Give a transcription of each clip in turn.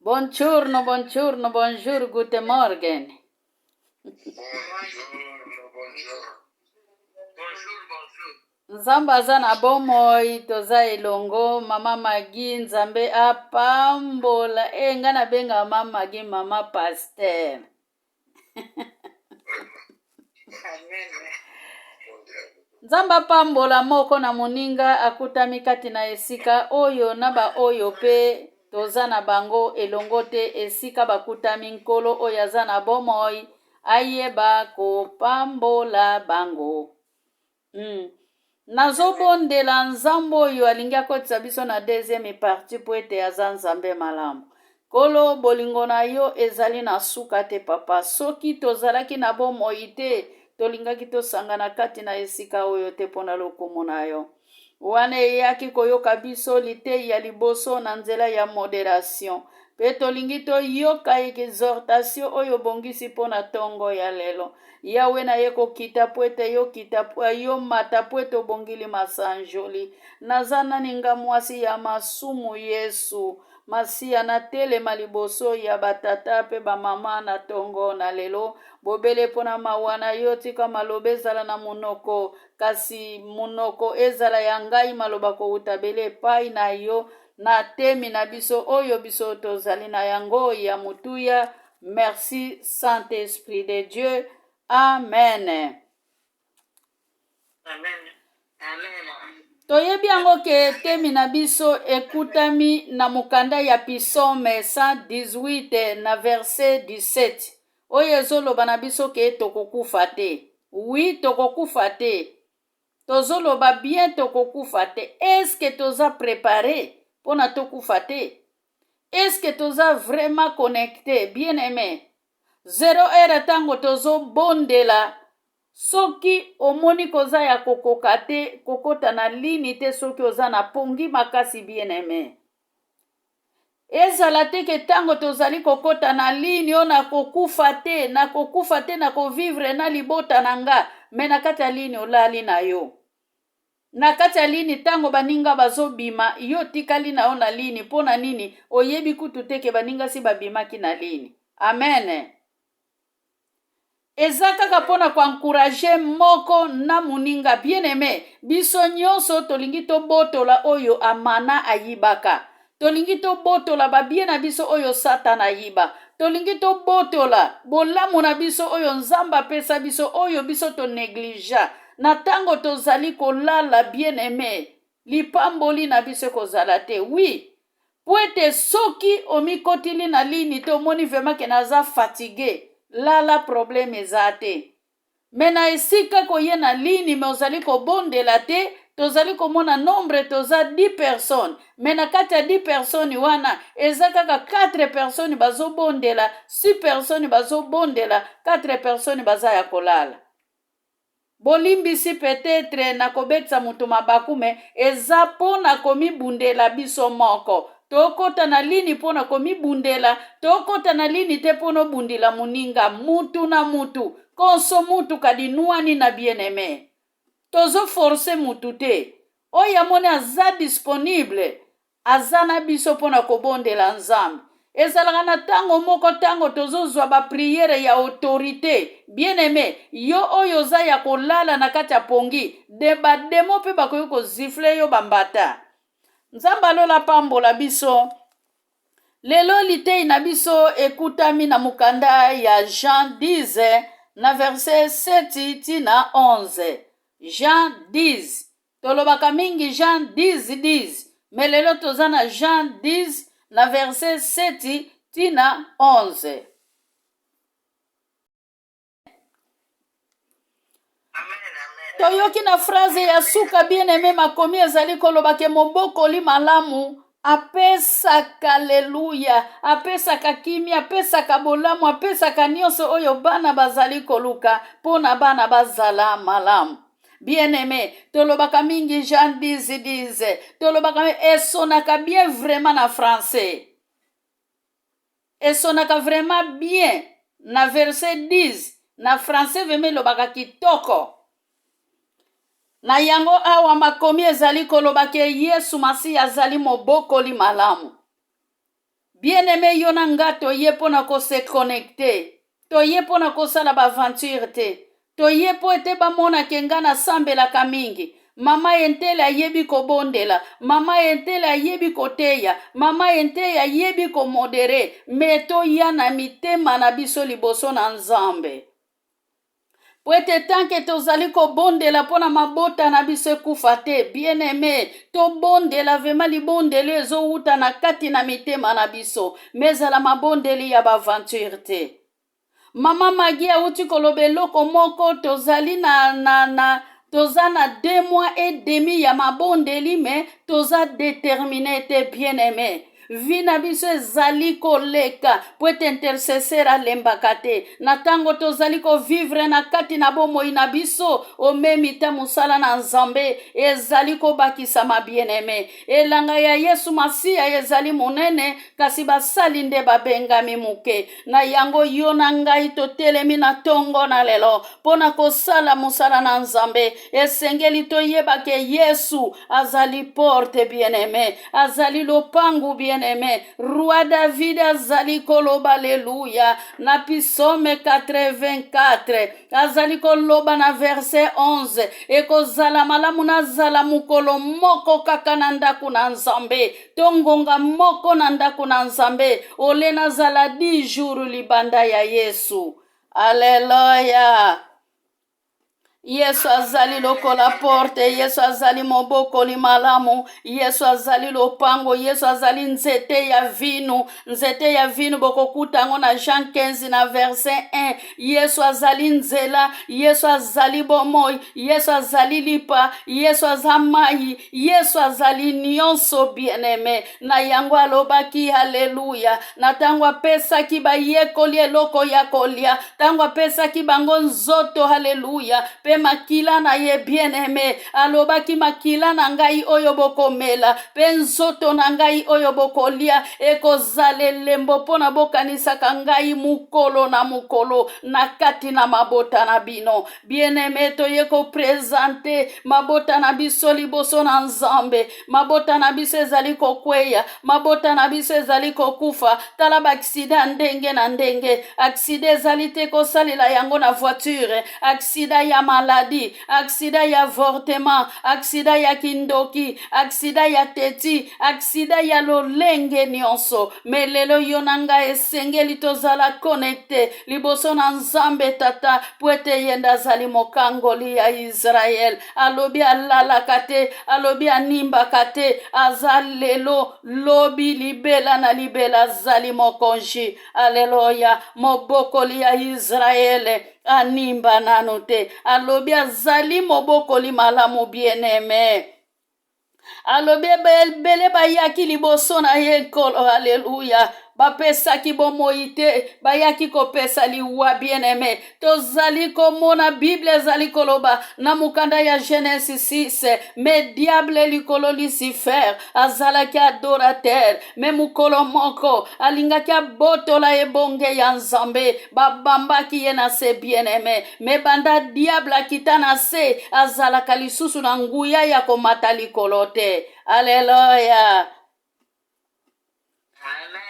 Buongiorno, buongiorno, bonjour, guten Morgen. Bonjour, bonjour. Bonjour, bonjour. Nzambe aza na bomoi, toza elongo. Mama Magi, Nzambe apambola. E, ngai nabenga mama Magi mama pasteur. Amen. Nzambe apambola moko na moninga akutami kati na esika oyo na baoyo mpe toza na bango elongo te esika bakutami. Nkolo oyo aza na bomoi ayeba kopambola bango. Nazobondela Nzambe oyo alingi akotisa biso na deuxième partie mpo ete aza Nzambe malamu. Nkolo, bolingo na yo ezali na suka te, papa. Soki tozalaki na bomoi te, tolingaki tosangana kati na esika oyo te mpo na lokumu na yo. Wana eyaki koyoka biso liteyi ya liboso na nzela ya moderation, mpe tolingi toyoka exhortation oyo obongisi mpo na tongo ya lelo. Yawe, naye kokita po ete yo kita, yo mata po ete obongili masanjoli. Naza nani nga mwasi ya masumu, Yesu Masiya, natelema liboso ya batata mpe bamama na tongo na lelo, bobele mpo na mawa na yo. Tika maloba ezala na monoko, kasi monoko ezala ya ngai, maloba kowuta bele epai na yo na temi na biso oyo biso tozali na yango ya motuya. Merci Saint-Esprit de Dieu. Amen. Amen. Amen. Toyebi yango ke temi na biso ekutami na mokanda ya Psaume 118 na verset 17 oyo ezoloba na biso ke tokokufa te. Oui, tokokufa te. Tozoloba bien, tokokufa te. Est-ce toza préparé mpona tokufa te? Est-ce que toza vraiment connecté, bien aimé? 0 heure ntango tozobondela, soki omoni koza ya kokoka te, kokota na lini te. Soki oza na pongi makasi, bien aimé, ezala te ke ntango tozali kokota na lini oyo, nakokufa te, nakokufa te, nakovivre na libota na nga, me na kati ya lini olali na yo. Na kati ya lini, ntango baninga bazobima, yo tikali na yo na lini. Mpo na nini? Oyebi kutu te ke baninga si babimaki na lini. Amen. Eza kaka mpona koencourager moko na moninga. Bien aimé, biso nyonso tolingi tobotola oyo amana ayibaka, tolingi tobotola babie na biso oyo Satana ayiba, tolingi tobotola bolamu na biso oyo Nzambe apesa biso, oyo biso tonégligea na ntango tozali kolala. Bien aimé, lipamboli na biso ekozala te. Oui, po ete soki omikotili na lini te, omoni vraiment ke naza fatigué, lala, problème eza te. Me na esika koye na lini me ozali kobondela te, tozali komona nombre toza 10 personnes, me na kati ya 10 personnes wana eza kaka 4 personnes bazobondela, 6 personnes bazobondela, 4 personnes baza ya kolala. Bolimbisi peut-être na kobetisa moto mabaku, me eza mpo na komibundela biso moko. Tokɔta na lini mpo na komibundela, tokɔta na lini te mpo na obundela moninga. Mutu na mutu konso mutu kadi nwani na bien-aimé, tozoforcer mutu te. Oyo amoni aza disponible, aza na biso mpo na kobondela Nzambe. Ezalaka na ntango moko, ntango tozozwa baprière ya autorité, bien aimé, yo oyo oza ya kolala na kati ya pongi de bademo mpe bakoki kogifler yo bambata. Nzambe alola pambola biso. Lelo litei na biso ekutami na mokanda ya Jean 10 na verset 7 tina 11. Jean 10, tolobaka mingi Jean 10 10, me lelo toza na Jean 10 na verset 7 tina 11. Amen, amen. Toyoki na phrase ya suka, bien aimé, makomi ezali koloba ke mobokoli malamu apesaka, aleluya, apesaka kimia, apesaka bolamu, apesaka nyonso oyo bana bazali koluka mpo na bana bazala malamu. Bien aimé, tolobaka mingi Jean 10 10, tolobaka, esonaka bien vraiment na français, esonaka vraiment bien na verset 10 na français, vraiment elobaka kitoko. Na yango awa makomi ezali koloba ke Yesu Masiya azali mobokoli malamu. Bien aime yo na nga toye mpo na ko se connecter, toye mpo na kosala ba aventure te, toye mpo ete bamona ke nga nasambelaka mingi. Mama entele ayebi kobondela, mama entele ayebi koteya, mama entele ayebi komodere, me toya na mitema na biso liboso na Nzambe. Mpo ete tanke tozali kobondela mpo na mabota na biso ekufa te, bien aime, tobondela vrema libondeli oyo ezowuta na kati na mitema na biso, me ezala mabondeli ya baaventure te. Mama Magi awuti koloba eloko moko, tozali na, na, na toza na deux mois et demi ya mabondeli me toza determine te, bien aime. Vi na biso ezali koleka mpo ete intercesseur alembaka te. Na ntango tozali kovivre na kati na bomoi na biso, omemi ta mosala na Nzambe ezali kobakisama, bien-aime. Elanga ya Yesu Masiya ezali monene, kasi basali nde babengami moke. Na yango yo na ngai totelemi na tongo na lelo mpo na kosala mosala na Nzambe. Esengeli toyeba ke Yesu azali porte, bien-aime, azali lopangu, bien-aime. Roi David azali koloba aleluya na Psaume 84, azali koloba na verset 11, ekozala malamu nazala mokolo moko kaka na ndako na Nzambe, to ngonga moko na ndako na Nzambe, ole nazala 10 jours libanda ya Yesu. Aleluya! Yesu azali lokola porte, Yesu azali mobokoli malamu, Yesu azali lopango, Yesu azali nzete ya vinu. Nzete ya vinu bokokuta yango na Jean 15 na verset 1. Yesu azali nzela, Yesu azali bomoi, Yesu azali lipa, Yesu aza mai, Yesu azali nyonso, bien-aime. Na yango alobaki haleluya na ntango apesaki bayekoli eloko ya kolia, ntango apesaki bango nzoto, haleluya, mpe makila na ye, bien-aime, alobaki makila na ngai oyo bokomela mpe nzoto na ngai oyo bokolia ekozala elembo mpo na bokanisaka ngai mokolo na mokolo na kati na mabota na bino. Bien-aime, toye kopresente mabota na biso liboso na Nzambe. Mabota na biso ezali kokweya, mabota na biso ezali kokufa. Tala baaksida ndenge na ndenge. Aksida ezali te kosalela yango na voiture, aksida ya maladi, aksida ya avortement, aksida ya kindoki, aksida ya teti, aksida ya lolenge nyonso. Me lelo yo na ngai esengeli tozala connecte liboso na Nzambe Tata, po ete ye nde azali mokangoli ya Israel. Alobi alalaka te, alobi animbaka te, aza lelo, lobi, libela na libela, azali mokonzi. Aleluya, mobokoli ya Israele animba nanu te, alobi azali mobokoli malamu, bien-aime. Alobi ebele bayaki liboso na ye, Nkolo, aleluya, bapesaki bomoi te, bayaki kopesa liwa. Bien-aime, tozali komona Bible ezali koloba na mokanda ya Genèse 6, me diable likolo Lucifer azalaki adorateur, me mokolo moko alingaki abotola ebonge ya Nzambe, babambaki ye na se. Bien-aime, me banda diable akita na se, azalaka lisusu na nguya ya komata likolo te. Aleluya.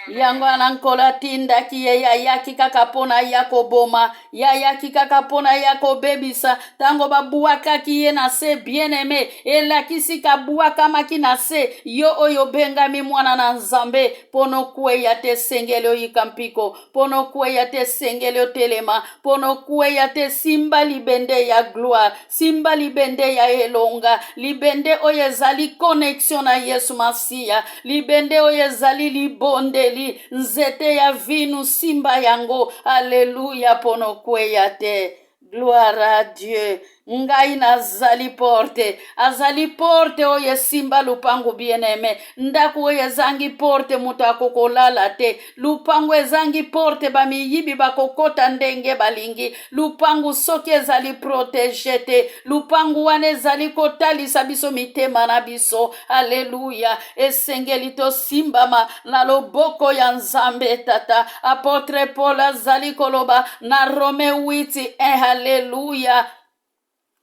Yango wana Nkolo atindaki ye, ayaki kaka mpo na ya koboma, ye ayaki kaka mpo na ya kobebisa. Ntango babwakaki ye na se, bien-aime, elakisi kabwakamaki na se. Yo oyo obengami mwana na Nzambe, mpo nokweya te esengeli oyika mpiko, mpo nokweya te esengeli otelema, mpo nokweya te simba libende ya gloire, simba libende ya elonga, libende oyo ezali connexion na Yesu Masiya, libende oyo ezali libondeli, nzete ya vinu, simba yango, aleluya, mpo nokweya te. Gloire à Dieu. Ngai nazali porte, azali porte oyo esimba lupangu, bien-aime. Ndako oyo ezangi porte, moto akokolala te. Lupangu ezangi porte, bamiyibi bakokota ndenge balingi. Lupangu soki ezali protege te, lupangu wana ezali kotalisa biso mitema na biso. Aleluya. Esengeli tosimbama na loboko ya Nzambe Tata. Apotre Paul azali koloba na Rome 8:1, aleluya.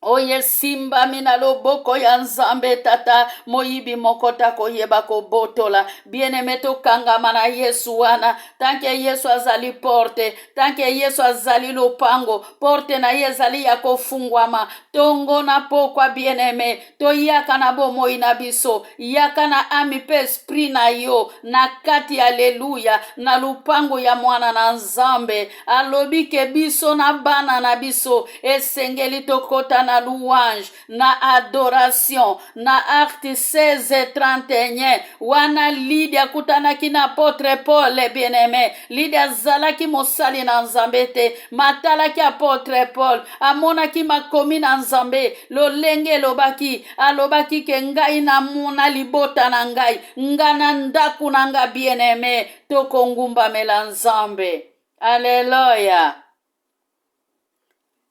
Oyo esimbami na loboko ya Nzambe Tata, moyibi moko te akoyeba kobotola. Bien-aime, tokangama na Yesu wana. Tanke Yesu azali porte, tanke Yesu azali lopango, porte na ye ezali ya kofungwama tongo na pokwa. Bien-aime, toyaka na bomoi na biso, yaka na ami mpe esprit na yo na kati, aleluya, na lopango ya mwana na Nzambe. Alobi ke biso na bana na biso esengeli tokota na louange na adoration na Acte 16:31. Wana Lidia akutanaki na apotre Paul. Bien-aimé, Lidia azalaki mosali na Nzambe te, matalaki apotre Paul, amonaki makomi na Nzambe lolenge elobaki. Alobaki ke ngai namona libota na ngai, nga na ndako na nga, bien-aimé, tokongumbamela Nzambe. Aleluya.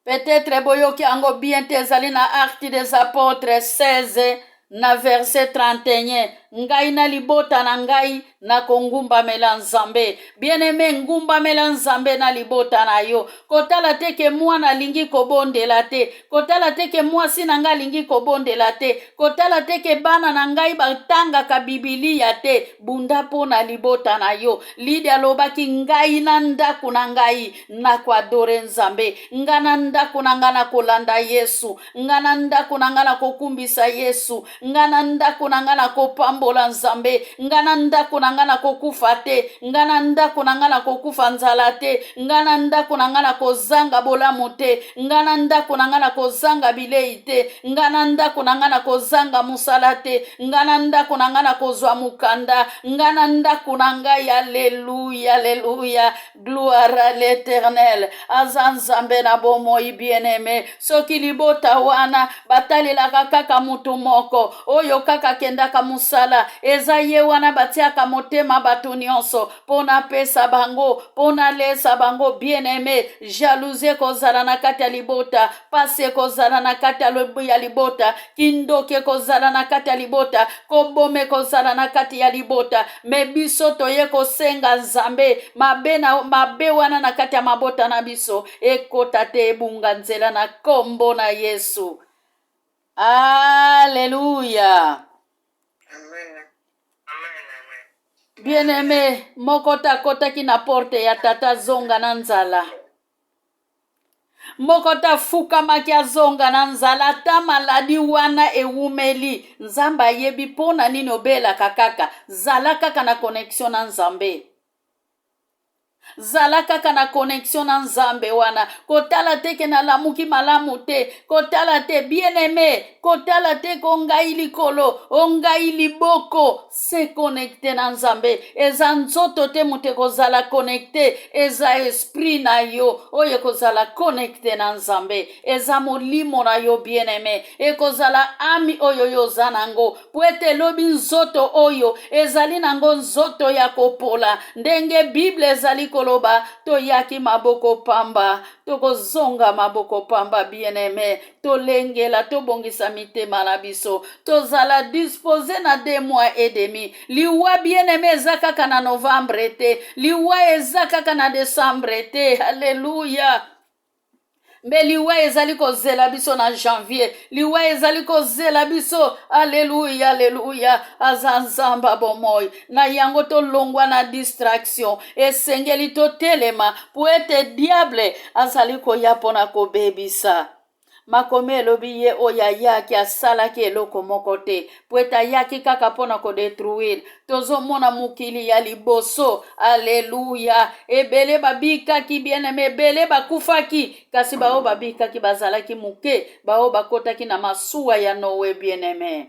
Peut-être boyoki yango bien te, ezali na Acte des Apôtres 16 na verset 31: ngai na libota na ngai nakongumbamela Nzambe. Bien-aimé, ngumbamela Nzambe na libota na yo. Kotala te ke mwana alingi kobondela te, kotala te ke mwasi na ngai alingi kobondela te, kotala te ke bana na ngai batangaka Bibilia te. Bunda mpo na libota na yo. Lidi alobaki: ngai na ndako na ngai nakoadore Nzambe, nga na ndako na ngai nakolanda Yesu, nga na ndako na ngai nakokumbisa Yesu, nga na ndako na ngai nakopambola Nzambe, nga na ndako na ngai nakokufa te, nga na ndako na ngai nakokufa nzala te, nga na ndako na ngai nakozanga bolamu te, nga na ndako na ngai nakozanga bilei te, nga na ndako na ngai nakozanga mosala te, nga na ndako na ngai nakozwa mokanda, nga na ndako na ngai. Aleluya, aleluya, gloire à l'Éternel. Aza Nzambe na bomoi. Bien-aimé, soki libota wana batalelaka kaka mutu moko oyo kaka akendaka mosala, eza ye wana batiaka motema bato nyonso mpo napesa bango, mpo nalesa bango, bien-aimé, jalousie ekozala na kati ya libota, pasi ekozala na kati ya libota, kindoki ekozala na kati ya libota, koboma ekozala na kati ya libota. Me biso toye kosenga Nzambe, mabe na mabe wana na kati ya mabota na biso ekota te, ebunga nzela na nkombo na Yesu. Aleluya. Amen. Amen. Amen. Bien-aimé, moko te akotaki na porte ya Tata azonga na nzala, moko te afukamaki azonga na nzala. Ata maladi wana ewumeli, Nzambe ayebi mpo na nini obelaka. Kaka zala kaka na connexion na Nzambe, zala kaka na connexion na Nzambe wana. Kotala te ke nalamuki malamu te, kotala te, bien-aimé, kotala te ko ngai likolo o ngai liboko. Se connecte na Nzambe. Eza nzoto te moto ekozala connecté, eza esprit na yo oyo ekozala connecté na Nzambe, eza molimo na yo, bien-aimé, ekozala âme oyo yo oza nango, po ete elobi nzoto oyo ezali nango nzoto ya kopola. Ndenge Bible ezali koloba, toyaki maboko pamba, tokozonga maboko pamba. Bien-aimé, tolengela, tobongisa mitema na biso, tozala disposé na 2 mois et demi. Liwa, bien-aimé, eza kaka na novembre te, liwa eza kaka na décembre te. Alleluya. Mbe liwa ezali kozela biso na janvier, liwa ezali kozela biso. Aleluya, aleluya. Aza Nzambe bomoi. Na yango tolongwa na distraction, esengeli totelema po ete diable azali koya mpona kobebisa. Makomi elobi ye oyo ayaki asalaki eloko moko te, po ete ayaki kaka mpona kodétruire. Tozomona mokili ya liboso, aleluya, ebele babikaki, bien-aimé, ebele bakufaki, kasi baoyo babikaki bazalaki moke, baoyo bakotaki na masuwa ya Noe. Bien-aimé,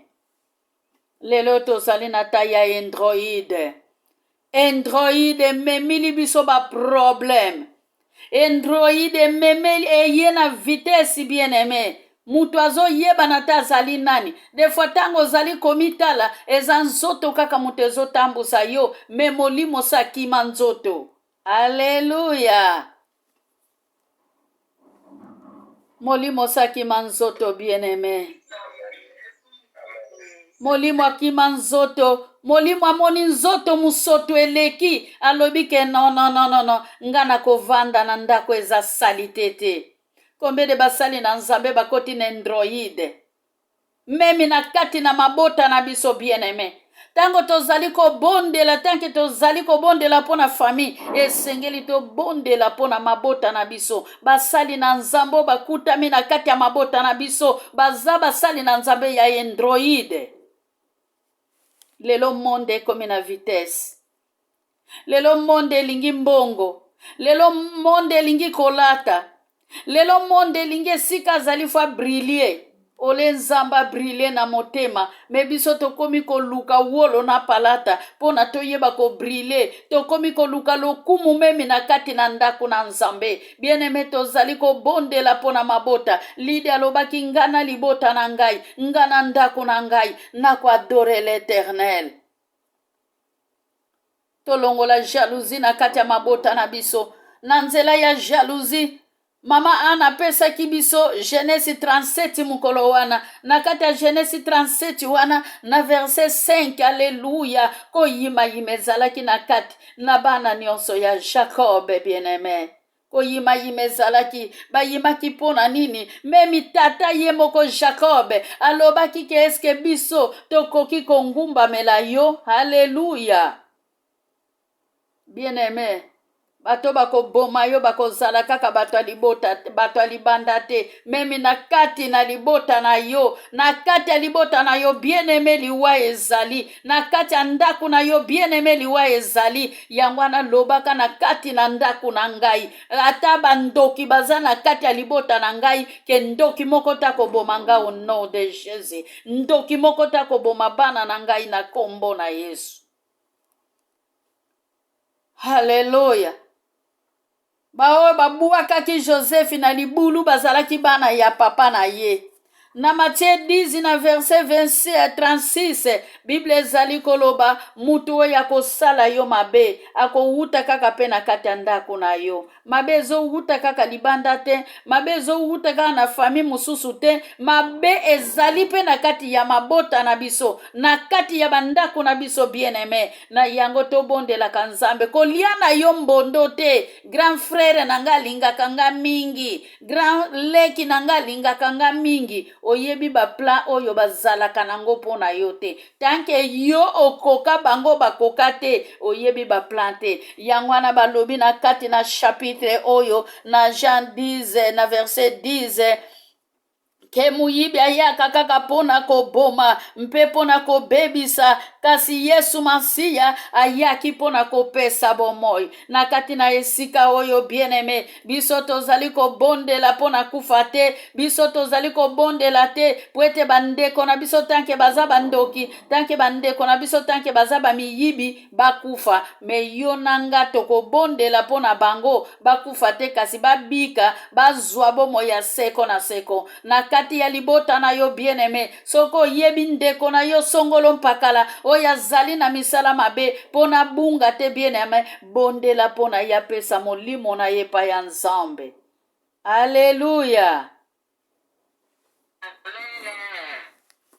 lelo tozali na ta ya Android. Android ememili biso baproblème. Android ememeli, eye na vitesse. Bien-aimé, moto azoyebana te azali nani. Des fois ntango ozali komitala, eza nzoto kaka moto ezotambusa yo, me molimo sakima nzoto. Aleluya. Molimo sakima nzoto. Bien-aimé, molimo akima nzoto. Molimo amoni nzoto mosoto eleki, alobi ke non, non, non, non, non, nga nakovanda na ndako eza saleté te. Combien de basali na Nzambe bakoti na Android? Meme na kati na mabota na biso bien aime. Ntango tozali kobondela, tanke tozali kobondela mpo na famille, esengeli tobondela mpo na mabota na biso. Basali na Nzambe oyo bakutami na kati ya mabota na biso baza basali na Nzambe ya Android. Lelo monde ekomi na vitesse. Lelo monde elingi mbongo. Lelo monde elingi kolata. Lelo monde elingi esika azali fo abrilie. Ole Nzambe abrilie na motema, me biso tokomi koluka wolo na palata mpo na toyeba kobrilie. Tokomi koluka lokumu memi na kati na ndako na Nzambe. Bien-aime, tozali kobondela mpo na mabota. Lidi alobaki, nga na libota na ngai, nga na ndako na ngai, nakoadore l'Eternel. Tolongola jalousie na kati ya mabota na biso. Na nzela ya jalousie, Mama Anna apesaki biso Genese 37 mokolo wana. Na kati ya Genese 37 wana na verset 5, aleluya, koyimayima ezalaki na kati na bana nyonso ya Jacob, bien-aime. Koyimayima ezalaki, bayimaki mpo na nini? Memi tata ye moko Jacob alobaki ke eske biso tokoki kongumbamela yo? Haleluya! Bien-aime, bato bakoboma yo bakozala kaka bato ya libota, bato ya libanda te, memi na kati na libota na yo, na kati ya libota na yo bien-aime, liwa ezali na kati ya ndako na yo bien-aime, liwa ezali. Yango wana lobaka na kati na ndako na ngai, ata bandoki baza na kati ya libota na ngai, ke ndoki moko ta koboma ngai au nom de Jésus, ndoki moko ta koboma bana na ngai na kombo na Yesu. Haleluya! Baoyo babwakaki Jozefi na libulu bazalaki bana ya papa na ye. Na Matthieu 10 na verset 36, Bible ezali koloba mutu oyo akosala yo mabe akowuta kaka pe na kati ya ndako na yo. Mabe ezowuta kaka libanda te, mabe ezowuta kaka na famille mosusu te, mabe ezali pe na kati ya mabota na biso, na kati ya bandako na biso bien-aime. Na yango tobondelaka Nzambe. Kolia na yo mbondo te. Grand frère na nga alingaka nga mingi, grand leki na nga alingaka nga mingi. Oyebi ba plan oyo bazalaka nango mpo na yo te. Tanke yo okoka bango bakoka te, oyebi ba plan te. Yango wana balobi na kati na chapitre oyo na Jean 10 na verset 10 ke moyibi ayaka kaka mpo na koboma mpe mpo na kobebisa, kasi Yesu Masiya ayaki mpo na kopesa bomoi. Na kati na esika oyo bien-aime, biso tozali kobondela mpo na kufa te, biso tozali kobondela te mpo ete bandeko na biso tanke baza bandoki, tanke bandeko na biso tanke baza bamiyibi bakufa. Me yo na nga tokobondela mpo na bango bakufa te, kasi babika, bazwa bomoi ya seko na seko. Na kati ya libota na yo bien-aime, soki oyebi ndeko na yo songolo mpakala oyo azali na misala mabe mpo na bunga te, bien-aime, bondela mpo na ye apesa molimo na ye epai ya Nzambe. Aleluya!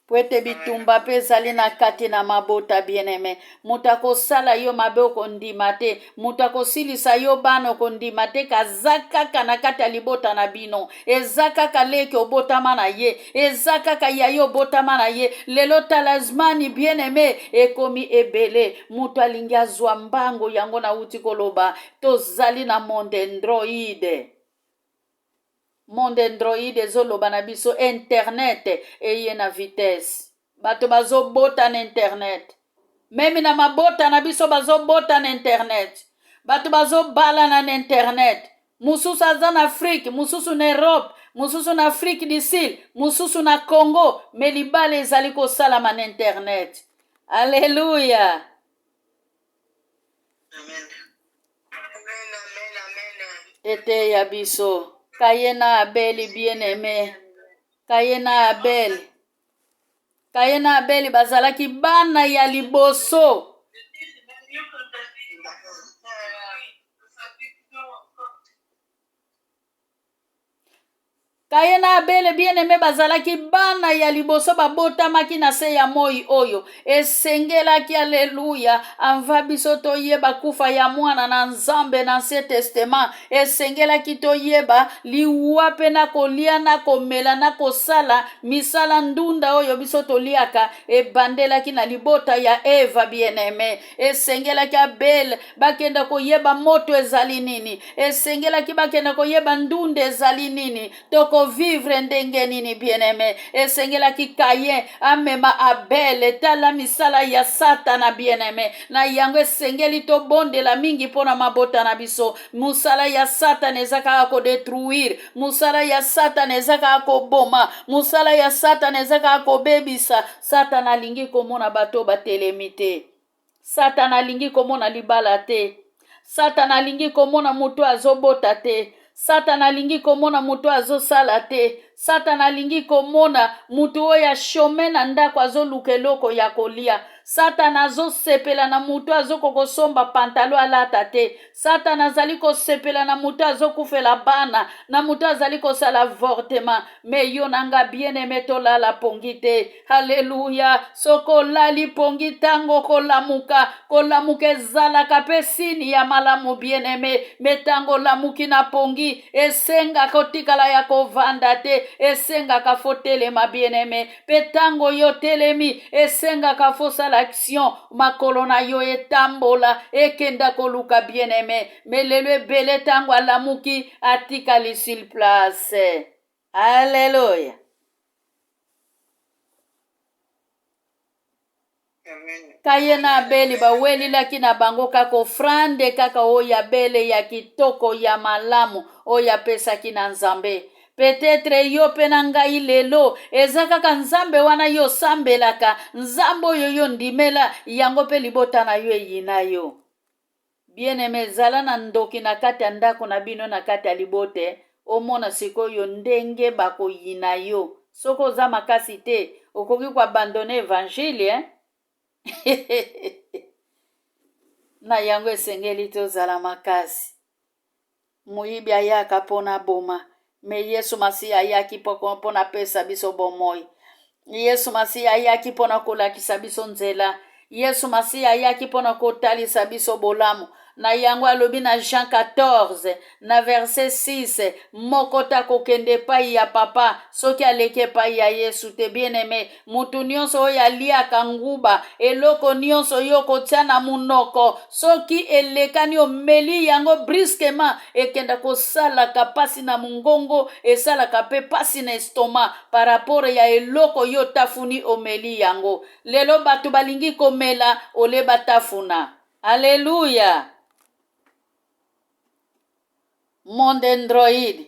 Po ete bitumba mpe ezali na kati na mabota bien-aime. Moto akosala yo mabe okondima te, moto akosilisa yo bana okondima te, kaza kaka na kati ya libota na bino, eza kaka leki obotama na ye, eza kaka yayo obotama na ye. Lelo talisman bien-aime ekomi ebele, moto alingi azwa mbango. Yango nauti koloba, tozali na monde android. Monde android ezoloba na biso internet eye na vitesse. Bato bazobota na internet, meme na mabota na biso bazobota na internet, bato bazobalana na internet. Mosusu aza na Afrique, mosusu na Europe, mosusu na Afrique du Sud, mosusu na Congo, me libala ezali kosalama na internet. Alleluya! Amen. Amen, amen, amen. Eteya biso. Kaye na Abeli bien-aime. Kaye na Abeli. Kaye na Abeli bazalaki bana ya liboso. Kaye na Abele, bien-aime, bazalaki bana ya liboso babotamaki na se ya moi oyo. Esengelaki, aleluya, anva biso toyeba kufa ya mwana na Nzambe na Ancien Testament. Esengelaki toyeba liwa mpe na kolia na komela na kosala misala ndunda oyo biso toliaka ebandelaki na libota ya Eva, bien-aime. Esengelaki Abele bakenda koyeba moto ezali nini, esengelaki bakenda koyeba ndunda ezali nini, tokovivre ndenge nini, bien-aime. Esengelaki Kayen amema Abele. Tala misala ya Satana, bien-aime. Na yango esengeli tobondela mingi mpo na mabota na biso. Mosala ya Satana eza kaka kodetruire, mosala ya Satana eza kaka koboma, mosala ya Satana eza kaka kobebisa. Satana alingi komona bato batelemi te. Satana alingi komona libala te. Satana alingi komona moto azobota te. Satana alingi komona moto azosala te. Satana alingi komona moto oyo ashome na ndako azoluka eloko ya kolia. Satana azosepela na moto azokoka kosomba pantalo alata te. Satana azali kosepela na moto azokufela bana, na moto azali kosala avortement. Me yo na nga, bien aime, tolala pongi te. Haleluya! Soki olali pongi, ntango kolamuka, kolamuka ezalaka mpe sini ya malamu, bien aime. Me ntango olamuki na pongi, esengaka otikala ya kovanda te, esengaka fotelema, bien aime. Mpe ntango yo telemi, esengaka fosala action, makolo na yo etambola, ekenda koluka, bien aime. Me lelo ebele ntango alamuki, atikali sur place. Haleluya! Kaye na Abeli bawelilaki na bango kaka ofrande kaka oyo Abele ya kitoko ya malamu oyo apesaki na Nzambe. Peut-etre yo mpe na ngai lelo eza kaka Nzambe wana yo osambelaka, Nzambe oyo yo ndimela yango mpe libota na yo eyina yo. Bien aime, zala na ndoki na kati ya ndako na bino, na kati ya libote, omona sikoyo ndenge bakoyina yo. Soki oza makasi te, okoki ko abandonner evangile, eh? Na yango esengeli tozala makasi. Moyibi ayaka mpo na boma, me Yesu Masiya ayaki mpo na pesa biso bomoi. Yesu Masiya ayaki mpo na kolakisa biso nzela. Yesu Masiya ayaki mpo na kotalisa biso bolamu. Na yango alobi na Jean 14 na verset 6, moko te akokende epai ya Papa soki aleki epai ya Yesu te. Bien-aime, Moto nyonso oyo aliaka nguba, eloko nyonso yo okotia na monoko, soki elekani omeli yango brusquement, ekenda kosalaka pasi na mongongo, esalaka pe pasi na estomac par rapport ya eloko yo otafuni omeli yango. Lelo bato balingi komela ole batafuna. Alleluia! Monde Android,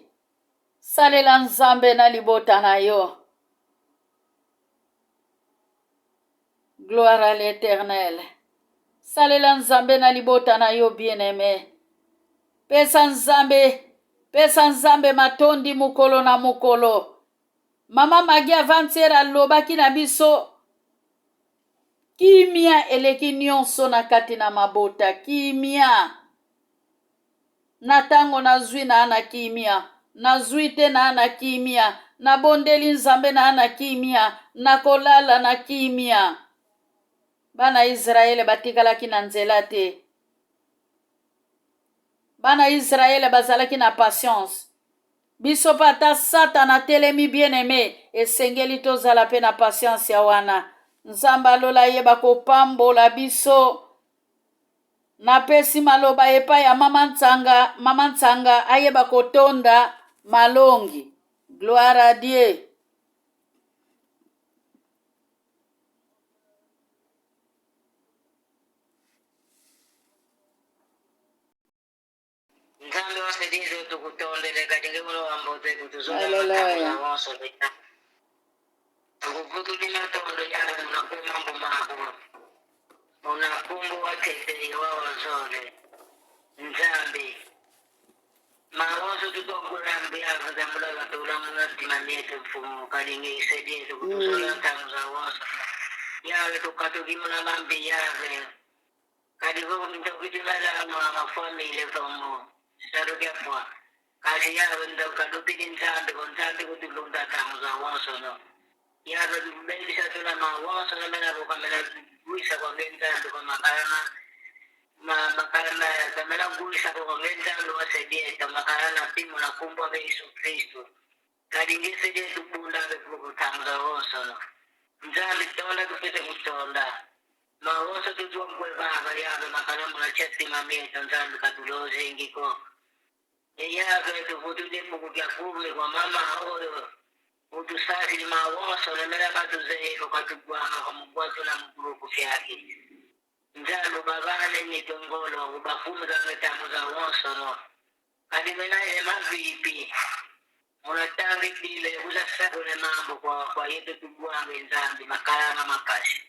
salela Nzambe na libota na yo. Gloire à l'Éternel. Salela Nzambe na libota na yo, bien-aimé. Pesa Nzambe, pesa Nzambe matondi mokolo na mokolo. Mama Magie avant-hier alobaki na biso kimia eleki nyonso na kati na mabota, kimia. Na tango nazwi naa na kimia, nazwi te naa na kimia, nabondeli Nzambe naa na kimia, nakolala na kimia. Bana Israele batikalaki na nzela te. Bana Israele bazalaki na patience. Biso pe ata Satana atelemi bien aime, esengeli tozala pe na patience ya wana. Nzambe alola ayeba kopambola biso. Napesi maloba epai ya mama Ntsanga, mama Ntsanga ayeba kotonda malongi. Gloire à Dieu. Nzambe wonse dizo tukutondele kadinge muno wamboze kutuzola Hallelujah. wonso leta tukuvukilila tondo yalo munakuma mbumako munakumbu watete wawazole Nzambe mawonso tukogula mbiavu zambula batula munatima mietu mfumu kadinge isedietu kutuzola ntangu za wonso yawe tukatukimuna mambi yave kadi Kasi Yawe kalupili Nzambe ko Nzambe kutulunda tango za wonsono. Yawe kubelisa tuna ma wonsono mena kukamela kuisa kwa Nzambe kwa makalama ma makalama kamela kuisa kwa Nzambe wasedieta makalama pimo na kumbwa kwa Yesu Kristo. Kadi ngesedieta bunda kutango za wonsono. Nzambe tonda tupete kutonda. Mawoso tutwa mkwebanga yabe makalamu na chati mamieto Nzambe katuloze ngiko. Yabe tuvutule mukukya kume kwa mama oyo utusasili mawoso nemera katuzeeko katugwanga kwa mugwato na mugrupu fyake. Nzambe babane mitongolo ubafume kametambo za wonsono. Kadi menaye mavipi munatangi bile kusasakule mambo kwa kwa yetu tugwange Nzambe makalama makasi.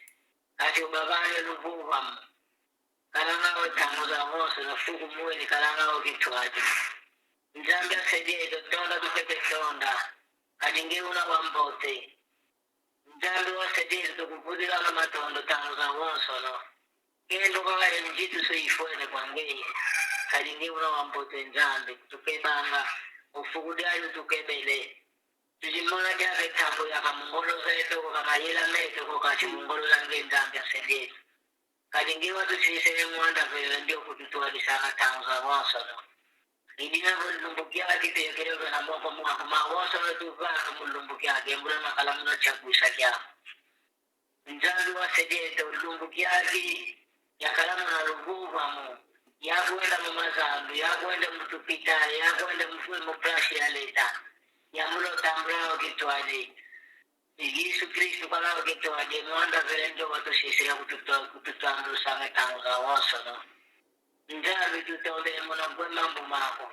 Kati ubabane luvuva kalangao tango za wonso na fuku mweni kalangao kitwaji. Nzambe asaidie tonda tupete tonda kadingeuna wambote. Nzambe wasaidie tukuvudilana matondo tango za wonsono. Kendo kaka njitu soifwene kwangeye. Kadingeuna wambote Nzambe tukebanga ufukudayo tukebele. Tujimona dyake tambo yakamungolo zetu kamayela meto kokachimungolo zange Nzambe asaidie. Kadingewa tusisele mwanda vele ndio kututwalisana tango za wonsono. Idina mulumbukyake tekereza na moko mwako mawoso tuvaka mulumbukyake mbula makala muno chakuisa kyako. Nzambi wasedete ulumbukyake yakalamu na luvuvamu yakwenda mu mazambi yakwenda mutupitale yakwenda mu prashi ya leta yamulotambulao kitwale Yesu Kristo kalao kitwale mwanda vele ndio watusisira kututambulusanga tango za wonsono. Nzambe tutondele muna gwe mambo mako.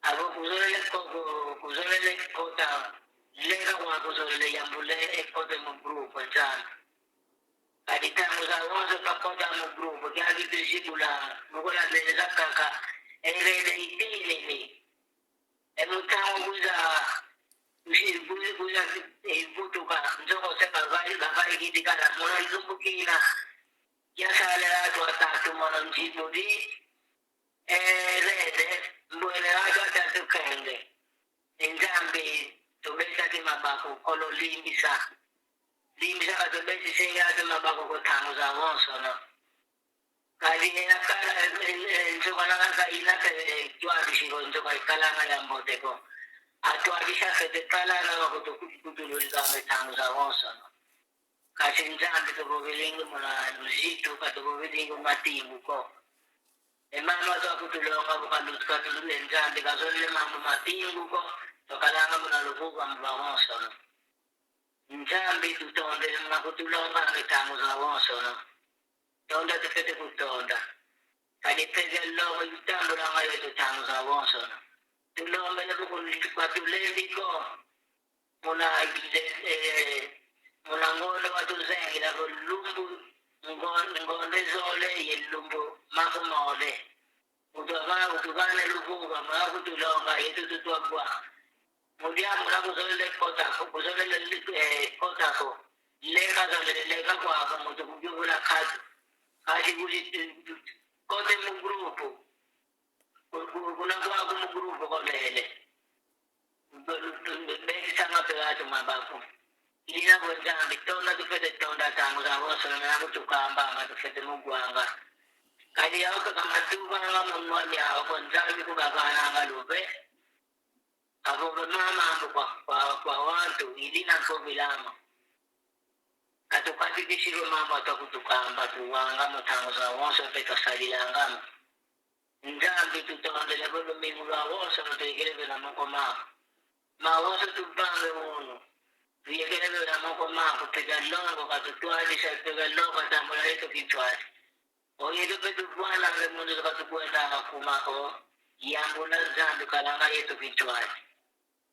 Abo kuzolele koko kuzolele kota leka kwa kuzolele yambule ekote mu grupo Nzambe. Kadi tango za wonso pakota mu grupo kyaki tujibula mukola beleza kaka erede itilele. Emutango kuza kuza ivutuka nzoko se bavai bavai kitikala muna izumbukina yasale watu watatu mwana mjibudi erede mbwele watu watatu kenge Nzambe tobesaki mabako kolo limbisa limbisa katobesisenga ati mabako kotango za wonsono kadi nakala nzoka nakaka inaka twabishiko nzoka ikalanga ya mboteko atwabisha fete kalana wakutululika tango za wonsono kasi Nzambe tokovilingi muna luzitu katokovilingi matimbu ko emama twakutulonga bukalutuka tulule Nzambe kazolele mambo matimbu ko tokalanga muna lukuka mba wonsono. Nzambe tutondele muna kutulonga mitango za wonsono. Tonda tufete kutonda. Kadi peze longo itambulanga yetu tango za wonsono. Tulombele kwatulendiko muna muna ngondo watuzengila kulumbu ngonde zole yelumbu makumole. Utwavana kutuvane lukuka muna kutulonga yetu tutwagwa. Mudiamu na kuzolele kotako kuzolele kotako leka zolele leka kwako mutu kujubula katu. Kasi kuli kote mu grupo. Kuna kwako mu grupo kolele. Besanga pegato mabako. Ilina kwa Nzambe tonda tufete tonda tango za wonso na kutukamba nga tufete mugwanga. Kadi yao kamatuka nga munwali awo kwa Nzambe kubabana nga lube. Abo mama ambo kwa kwa kwa watu ilina ko bilama. Katukatikishirwe mambo atakutukamba tuwanga mutango za wonso pe tosalilangamo. Nzambe tutondele bolumingu lwa wonso tuyekeleve na moko mako. Mawonso tupange uno. Tuyekeleve na moko mako pega longo katutwalisa pega longo katambula yetu kitwali. Oyetu pe tupwana nge mundu katukwendanga kumako yambula Nzambe kalanga yetu kitwali.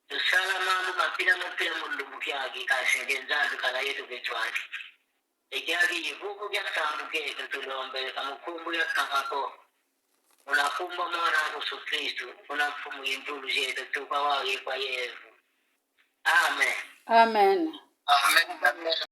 Tusala mambo mapila mupila mulumbu kyaki kasenge Nzambe kala yetu kitwali. Ekyaki yivuku kyakambuke tulombele kamukumbu yakakako. Unakumba mwana wa Yesu Kristo unamfumu yintulu zetu tukawaye kwa Yesu. Amen. Amen. Amen. Amen.